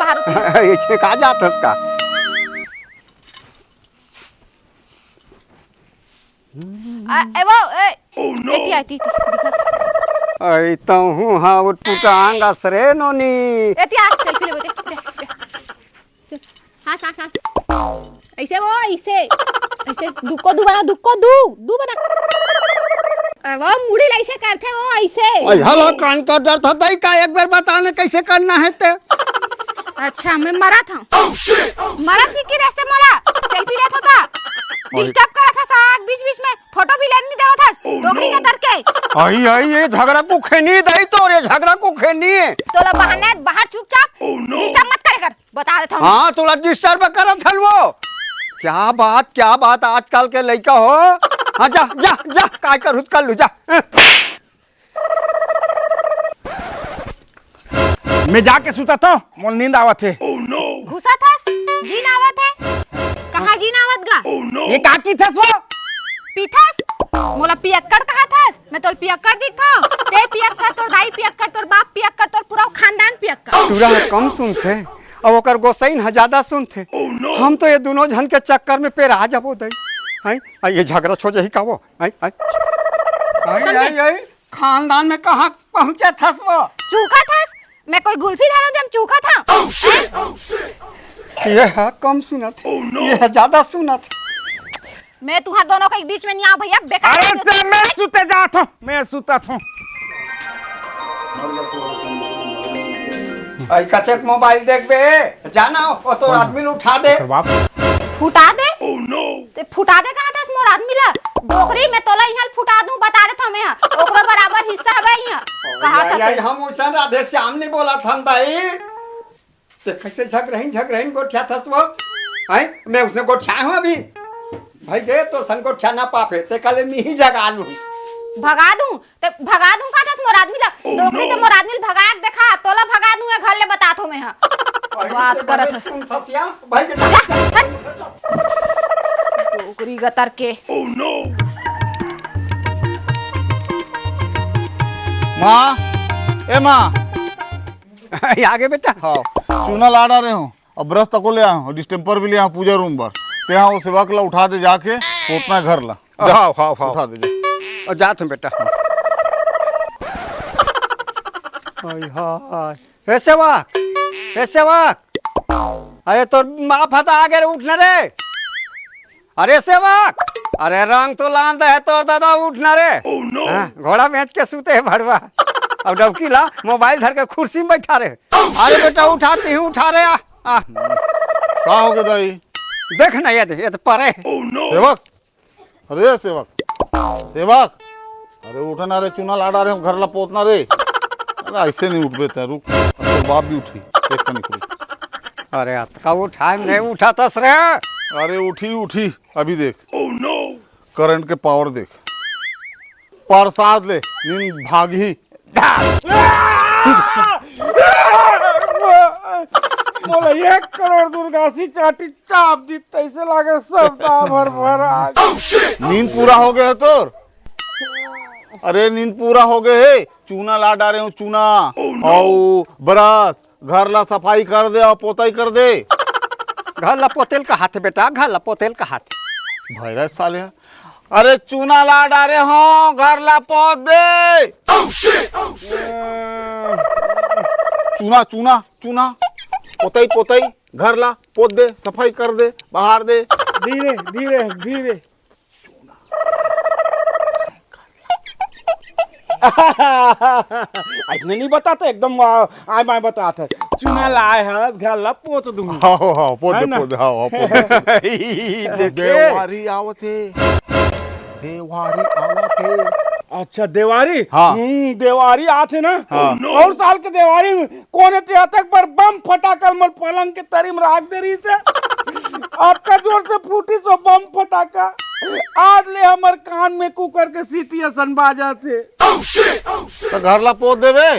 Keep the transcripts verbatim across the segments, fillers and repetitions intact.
झारू तू। अइसे का जात हस का? आ, ए वो, ए, एती आ, एती, एती, दिखा। अई तहूँ हा उटपुटांग अस रे नोनी। एती आ, selfie लेबो, दे, दे, दे। चल, हाँ, सांस, सांस। अइसे वो, अइसे। अइसे, दू को दू बना, दू को दू, दू बना। आ, वो मुड़ी ला अइसे करथे, वो अइसे। अई हला कान का दर्द होता ही का, एक बार बता ना कइसे करना हे ते। अच्छा, मैं मरत हँव। मरत ही की रस्ते मोला selfie लेत होता। Disturb करत हस, आग बीच-बीच में photo भी लेन नइ देवत हस। डोकरी का तरके। अई, अई, ये झगरा कुखे नइ दई तोर, ये झगरा कुखे नइ। तोला बहाना हे, बाहर चुपचाप। Disturb मत करे कर। बता देत हँव। हाँ, तोला disturb करत हन वो। क्या बात, क्या बात, आजकल के लइका हो। हाँ, जा, जा, जा, काय करहू त कर लू, जा। मैं जाके सुतत हँव, मोला नींद आवत हे। घुसत हस, जीन आवत हे। कहाँ जीन आवत गा? ये का कहिथस वो? पीथस? मोला पियक्कड़ कहत हस? मैं तोला पियक्कड़ दिखथँव? तें पियक्कड़, तोर दाई पियक्कड़, तोर बाप पियक्कड़, तोर पूरा खानदान पियक्कड़। टूरा ह कम सुनथे, अउ ओकर गोसइन ह जादा सुनथे। हम तो ये दूनों झन के चक्कर में पेरा जाबो दई। हैं? आ, ये झगरा हो जाही का वो? हैं? हैं? हैं, हैं, हैं? खानदान में कहाँ पहुँचत हस वो? चूकत हस? मैं कोई गुल्फी धरा देम चूकत हँव? ये ह कम सुनत हे, ये ह जादा सुनत हे। मैं तुँहर दूनों के बीच में नइ आँव भइया, बेकार अरे आदमी हो ते तुम। मैं सुते जात हँव, मैं सुतत हँव। अई कतेक mobile देखबे, जा ना, वो तोर आदमी ल उठा दे। फुटा दे? तें फुटा दे कहत हस मोर आदमी ला? डोकरी, मैं तोला इहाँ ल फुटा दूँ, बता देत हँव मैं हा। ओकरो बराबर हिस्सा हवय इहाँ। कहत हस अई, तें। हम वइसन राधे श्याम नइ बोलत हन दाई। तें कइसे झगरहिन, झगरहिन गोठियाथस वो? हैं? मैं वइसने गोठियाए हँव अभी। भई गे, तोर सन गोठियाना पाप हे, तें कहले मिही जगा लूँ। भगा दूँ? तें भगा दूँ कहत हस मोर आदमी ला? डोकरी, तें मोर आदमी ला भगा के देखा, तोला भगा दूँ, ये घर ले बतात हँव मैं हा। बात करत हस। सुनथस या? भई गे, जा, हट। डोकरी गतर के। माँ, ए माँ। आगे बेटा। हाँ, चूना ला डारे हँव, अउ brush तको ले आए हँव, distemper भी ले आए हँव पूजा room बर। तें हा वो सेवक ला उठा दे जाके, पोतना घर ला। जा, हाँ, हाँ, हाँ। उठा दे, जा। अउ जात हँव बेटा। हाय, हाय। ए सेवक, ए सेवक, अरे तोर माँ फता आगे रे, उठ ना रे। अरे सेवक, अरे रंग तो लान दे हे तोर दादा, उठ ना रे। हाँ, घोड़ा बेच के सुते हे भड़वा। अब डौकी ला mobile धर के कुर्सी में बइठा रे। अरे बेटा उठा, तिहूँ उठा रे, आ, आ। का होगे दाई? देख ना, ये दे, ये तो परे हे। सेवक, अरे सेवक, सेवक, अरे उठ ना रे, चूना ला डारे हँव, घर ला पोतना रे। अरे अइसे नइ उठबे तें, रुक, अब तोर बाप भी उठही, देख कनी रुक। अरे अतका उठाए में नइ उठाथस रे। अरे उठही, उठही, अभी देख। Current के power देख। परसाद ले, नींद भागही। मोला एक करोड़ दुर्गासी चाटी चाप दिस, तइसे लागे सब दाँव भर भर आ गे। नींद पूरा होगे हे तोर? अरे नींद पूरा होगे हे, चूना ला डारे हँव चूना। अउ brush, घर ला सफाई कर दे अउ पोतई कर दे। घर ला पोते ल कहाथे बेटा, घर ला पोते ल कहाथे। भइरस साले ह। अरे चूना ला डारे हँव, घर ला पोत दे। चूना, चूना, चूना। पोतई, पोतई, घर ला पोत दे, सफाई कर दे, बहार दे। धीरे, धीरे, धीरे। अइसने नइ बतात, एकदम, आ, आय माय बतात हे। चूना लाए हस, घर ला पोत दूँ। हाँ, हाँ, हाँ, पोत दे, पोत दे, हाँ, हाँ, पोत दे। देखे? देवारी आवत हे। देवारी आवत हे। अच्छा, देवारी? हाँ। हम्म, देवारी आत हे ना? हाँ। अउ साल के देवारी में कोन हे तें अतक बड़ बम फटाका ल मोर पलंग के तरी में राख दे रहिस हे। अतका जोर से फूटिस वो बम फटाका, आज ले हमर कान में कुकर के सीटी असन बाजत हे। त घर ला पोत देबे।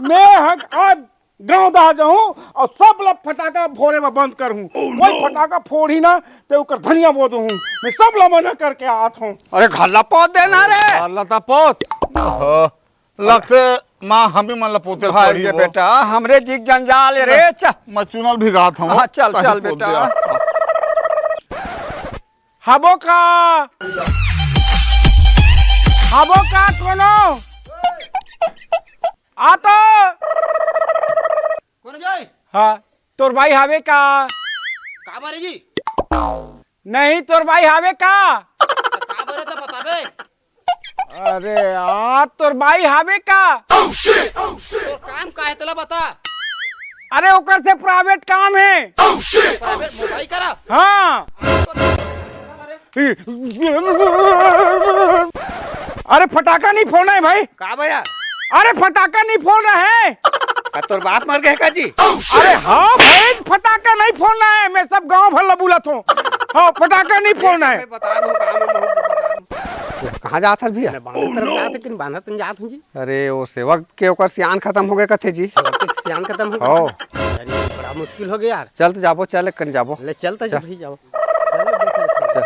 मैं ह आज गाँव डहर जाहूँ अउ सब ला फटाका फोड़े बर बंद करहूँ। वही फटाका फोड़ही ना, ते ओकर धनिया बो दूहूँ। मैं सब ला मना करके आत हँव। अरे घर ला पोत देना रे। घर ला त पोत। लगथे माँ, हमी मन ला पोते भाई पड़ी के वो। बेटा, हमरे जी के जंजाल हे रे, चल। मैं चुनल भिगात हूँ। हाँ, चल, ताही चल पोत बेटा। दे। हबो का? हबो का कोनो? आ तो। कोन जाय? हाँ, तोर बाई हावे का? का बारे जी? नहीं, तोर बाई हावे का? का बारे त बताबे। अरे यार, तोर बाई हावे का? तोर काम का हे, तेला बता। अरे, ओकर से प्राइवेट काम हे। प्राइवेट मोबाइल करा? हाँ। अरे, फटाका नहीं फोड़ना है भाई। का भैया? अरे, फटाका नहीं फोड़ना है। का तोर बाप मर गए का जी? अरे हाँ भाई, फटाका नहीं फोड़ना है, मैं सब गांव भर ला बुलात हूँ। हाँ, फटाका नहीं फोड़ना है। मैं बता दूँ, कहाँ मैं बहुत बता दूँ। कहाँ जात हस भैया? मैं बांधा तरफ जात हूँ, लेकिन बांधा तन जात हूँ जी। अरे, वो सेवक के ओकर सियान खतम हो गए कथे जी। सेवक के सियान खतम हो गए? हाँ। यार, ये बड़ा मुश्किल हो गया यार। चल तो जाबो, चल कन जाबो। ले चल तो चल। भाई जाओ। चल देख लेते हैं। चल।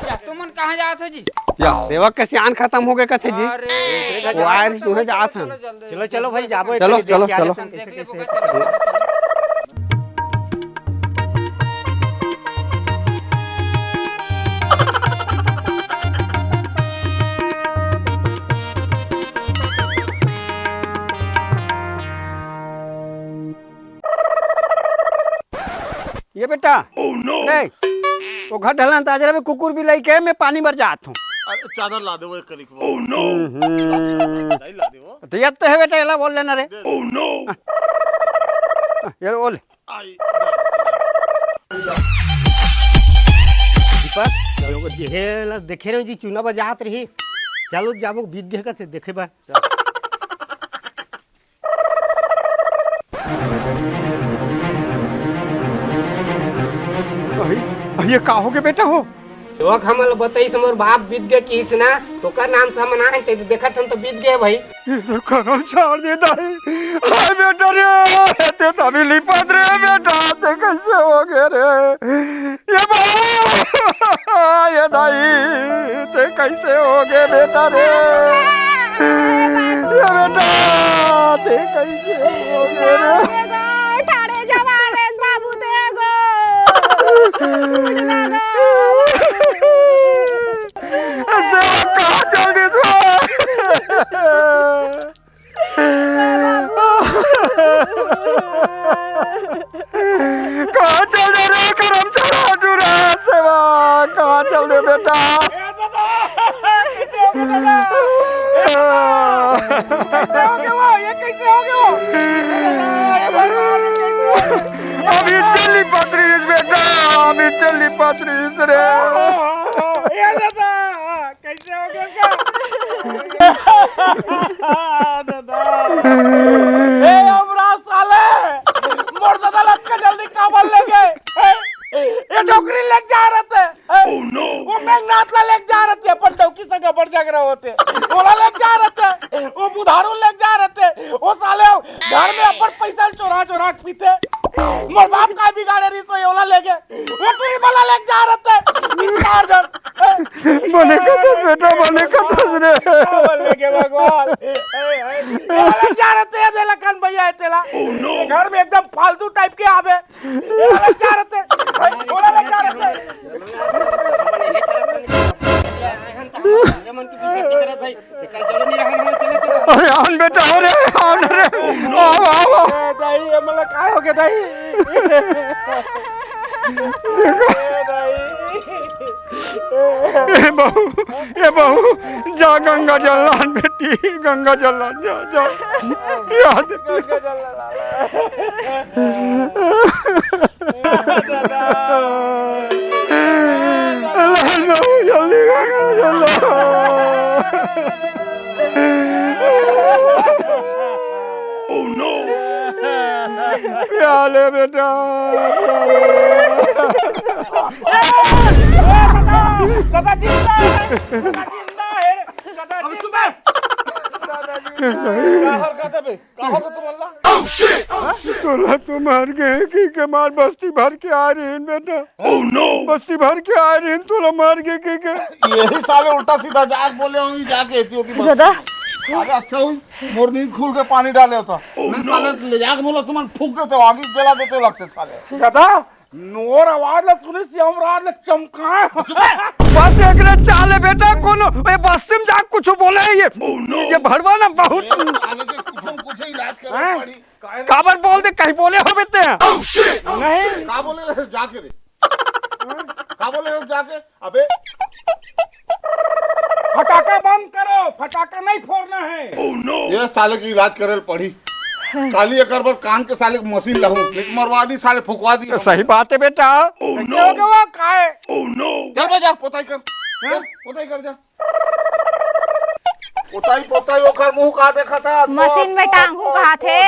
या तुमन कहाँ जात हो जी? या सेवक के सियान खतम हो गए कथे जी। अरे, वो आए रही, सुहे जात हन। चलो, चलो भाई, जाबो, चलो, चलो, चलो। देख लेबो का, चलो। ये बेटा, नहीं, वो घर ढलान ताजरा में कुकुर भी लेके मैं पानी भर जात हूँ। अरे, चादर ला दे वो एक कनिक वो। हम्म। नहीं ला दे वो। तो ये तो है बेटा, एला बोल लेना रे। दे दे। ये बोल। आई, जा। दीपक, एगो देहे ला देखे रहे जी, चूना बजात रही। चलो जाबो, बीत गए कथे देखे बा। चल। अरे, अरे, ये का हो गया बेटा हो? लोग हमन ल बतइस, मोर बाप बीत गे किहिस ना, तोकर नाम से हमन आए, ते देखत हन तो बीत गे भाई। ये तो करम छाड़ दे दाई। हाय बेटा रे, ते तभी लिपत रे बेटा, ते कैसे हो गए रे? ये बाबू, ये दाई, ते कैसे हो गए बेटा रे? ये बेटा, ते कैसे हो गए रे? ठाड़े जवान है बाबू, देखो। सेवा कहाँ चल दे तू? कहाँ चल दे रे करम चला तू रे सेवा? कहाँ चल दे बेटा? कैसे हो गया वो? ये कैसे हो गया वो? अभी चली पत्रीस बेटा, अभी चली पत्रीस रे। ए दादा, कैसे हो गया क्या? दादा। ए अमरा साले, मोर दादा लटका जल्दी काबर ले गए? ए, ये डोकरी ले जा रहे थे। ए, वो मेघनाथ ला ले जा रहे थे, अपन डौकी संग बड़ झगड़ा होते। ओला ले जा रहे थे, वो बुधारू ले जा रहे थे। वो साले घर में अपन पैसा चोरा चोरा के पीते। मोर बाप का बिगाड़े रही तो ये ओला ले गए। वो ट्रेन वाला ले जा रहे थे। तीन चार जन। बने कथस बेटा, बने कथस रे। का बोले के भगवान? ए, ए, ये वाला जा रहे थे, ये दे लखन भैया, ये तेला। घर में एकदम फालतू टाइप के आवे। ये वाला जा रहे थे। भाई, ये वाला जा रहे थे। अरे आन बेटा, हो रे, आन रे, आओ, आओ, आओ। ए दाई, ये मला काय हो गया दाई? ए दाई। ए बहू, ए बहू, जा गंगा जल लान बेटी, गंगा जल लान, जा, जा। याद गंगा जल लान। लान बहू, जल्दी गंगा जल लान। प्याले बेटा, प्याले। दादा जिंदा है, दादा जिंदा है, दादा जिंदा है। का हरकत है बे? का हरकत तुम अल्लाह? तोला तो मर गए कि के मार बस्ती भर के आ रही है बेटा। बस्ती भर के आ रही है, तोला मर गए कि के। यही साले उल्टा सीधा जाके बोले होंगे, जाके ऐसी होती बस। दादा, अरे अच्छा हुई, मोर नींद खुल के पानी डाले होता। नहीं साले, ले जाके मोला तुमन फूंक देते हो, आगी जला देते हो लगते साले। दादा, नोर आवाज ला सुने से हमरा ला चमकाए। बस एकरे चाले बेटा, कोनो ए बस्ती में जा कुछ बोले ये, ये भड़वा ना बहुत। साले के कुछ न कुछ इलाज करे पड़ी। काबर बोल दे, कहीं बोले हो बेटे? नहीं। का बोले रहे जाके रे? का बोले रहे जाके? अबे फटाका बंद करो, फटाका नहीं फोड़ना है। ये साले के इलाज करे ल पड़ी। काली एकर बर कान के साले के मशीन लाहूं, नहीं तो मरवा दी साले, फुकवा दी। सही बात है बेटा। कैसे हो गया वो? काय? चल बे जा, पोताई कर। हैं? पोताई कर जा। पोताई, पोताई, ओकर मुंह का देखत हस? मशीन में टांगू कहाथे।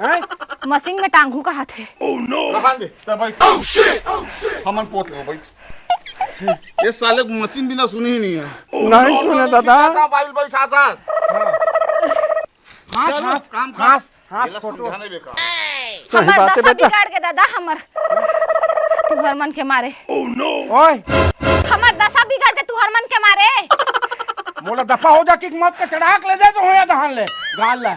हैं? मशीन में टांगू कहाथे। कहां दे? त भाई, हमन पोत ले भाई। ये साले मशीन बिना सुनी ही नहीं है। नहीं सुने दादा। बाइल बैठा था। हां, काम खास। हाथ ये ला फोटो। समझाने बेकार। सही हमर बात है दशा बेटा। बिगाड़ के दादा हमर तुहर मन के मारे। ओए, हमर दशा बिगाड़ के तुहर मन के मारे। मोला दफा हो जा कि मत के चढ़ाक ले दे तो होया धान ले, गाल ले।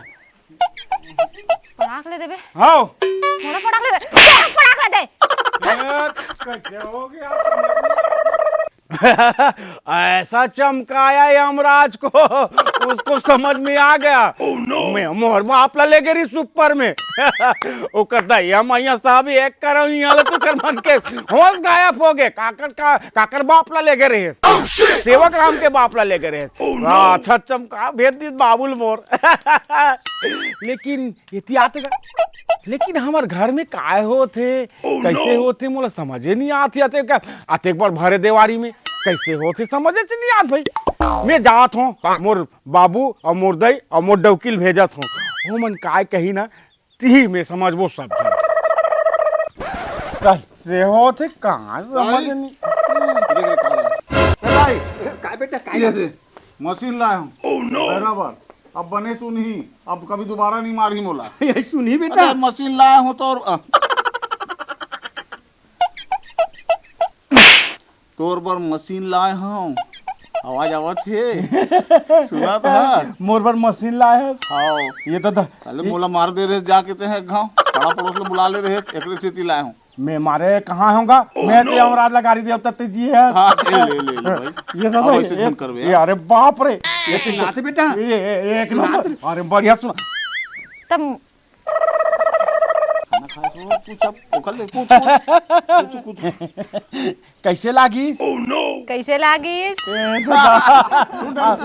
पड़ाक ले देबे। हां। मोला पड़ाक ले दे। पड़ाक ले दे। ए, कैसे हो गया? ऐसा चमकाया यमराज को, उसको समझ में आ गया। मैं मोर बाप ला ले गे रहिस ऊपर में। ओकर दइया मइया सब एक करम इहाँ ले तुकर मन के होश गायब हो गे। काकर का, काकर बाप ला ले गे रहिस? सेवक राम के बाप ला ले गे रहिस। वाह, अच्छा चमका भेज दिस बाबुल मोर। लेकिन एती आते का? लेकिन हमर घर में काय होत हे, कैसे होत हे, मोला समझे नहीं आत हे। अतेक, अतेक बड़ भरे देवारी में कैसे होत हे, समझे च नहीं आत भाई। मैं जात हूँ, मोर बाबू और मोर दई और मोर डौकी ल भेजत हूँ, ओमन काय कही ना, तिही में समझबो सब झन। कैसे होत हे, कहाँ समझ नहीं। का बेटा, का ये दे, मशीन लाए हूँ। बराबर। अब बने सुनही, अब कभी दोबारा नहीं मारही मोला। यही सुनही बेटा। अरे, मशीन लाए हूँ तोर, अ, तोर बर मशीन लाए हूँ। आवाज आवत हे? सुनत हस? मोर बर मशीन लाए हस? हाँ। ये तो द-, साले मोला मार दे रहे जाके ते हैं गाँव। पाड़ा पड़ोस ले बुला ले रहे, एकरे सेती लाए हूँ। मैं मारे कहाँ होंगा? मैं तो यमराज ला गारी देवता ते जी है। हाँ, ले, ले, ले, ले भाई। ये तो अब भाई, ऐसे झन करबे, ये, यार। अरे बाप रे। ये सुनाते बेटा। ये, ये, ये एक सुनाते। नंबर। अरे बढ़िया सुना। तब खाना खाए सो, पूछ अब, ओकर ले, पूछ, पूछ, पूछ, पूछ। कैसे लागिस? कैसे लागिस? ए, दादा,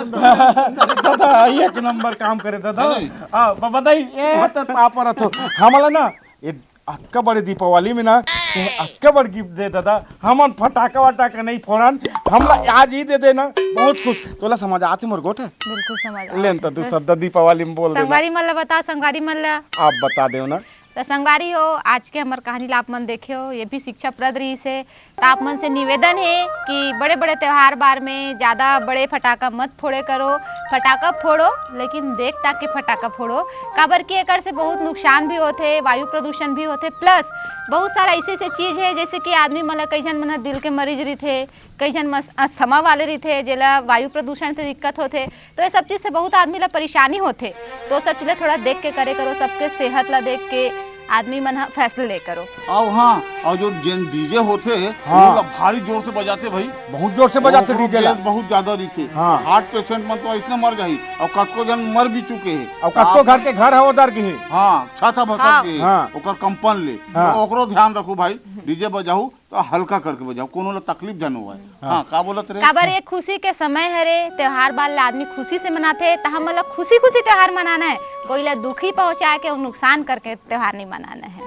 दादा, एक नंबर काम करे दादा। नहीं। आ, ब-, बताई, ए, तो पापा रथो। हमला ना, ये अतका बड़े दीपावली में ना, ये अतका बड़ गिफ्ट दे दादा, हमन फटाका वटाका नहीं फोड़न, हमला आज ही दे देना, बहुत खुश। तोला समझ आथे मोर गोठ? बिल्कुल समझ आथे। लेन तो दू शब्द दीपावली में बोल देना। संगवारी मन ला बता, संगवारी मन ला। आप बता देव ना। तो संगवारी हो, आज के हमर कहानी ला आप मन देखे हो, ये भी शिक्षाप्रद रहिस हे। तो आप मन से निवेदन हे कि बड़े-बड़े त्योहार बार में ज़्यादा बड़े फटाका मत फोड़े करो। फटाका फोड़ो, लेकिन देख ताक के फटाका फोड़ो, काबर कि एकर से बहुत नुकसान भी होथे, वायु प्रदूषण भी होथे, plus बहुत सारा ऐसे-ऐसे चीज़ हे, जैसे कि आदमी मन ला, कई झन मन ह दिल के मरीज रहिथे, कई झन मस-, अस्थमा वाले रहिथे, जेला वायु प्रदूषण से दिक्कत होथे, तो ये सब चीज से बहुत आदमी ला परेशानी होथे। तो सब चीज ला थोड़ा देख के करे करो, सबके सेहत ला देख के आदमी मन ह फैसला ले करो। अउ हाँ, अउ जो जेन डीजे होथे, हाँ। ओला भारी जोर से बजाथे भाई। बहुत जोर से बजाथे ओकरो डीजे ला। बेस बहुत ज्यादा रहिथे। हाँ। हार्ट पेशेंट मन तो अइसने मर जाही, अउ कतको झन मर भी चुके हे। अउ कतको घर के घर ह ओदर गे हे। हाँ, छत ह भसक गे हे। हाँ। ओकर कंपन ले। हाँ। तो ओकरो ध्यान रखो भाई, डीजे बजाहू तो हल्का करके बजाओ, कोनो ला तकलीफ झन होवय। हाँ। हाँ, का बोलत रहे? काबर ये खुशी के समय हरे, त्योहार बार ला आदमी खुशी से मनाथे, त हमन ला खुशी-खुशी त्योहार मनाना हे, कोई ला दुखी पहुंचा के अउ नुकसान करके त्योहार नहीं मनाना हे।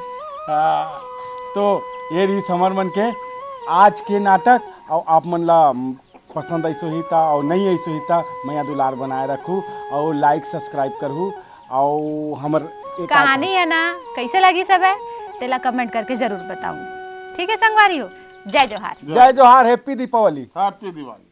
हाँ, तो ये रहिस हमर मन के आज के नाटक, अउ आप मन ला पसंद आइस होही त, अउ नहीं आइस होही त, मया दुलार बनाए रखू, अउ like subscribe करहू, अउ हमर एक कहानी हे ना, कैसे लगिस हे, तेला comment करके जरूर बताहू। ठीक हे संगवारी हो, जय जोहार। जय जोहार, happy दीपावली। Happy Diwali।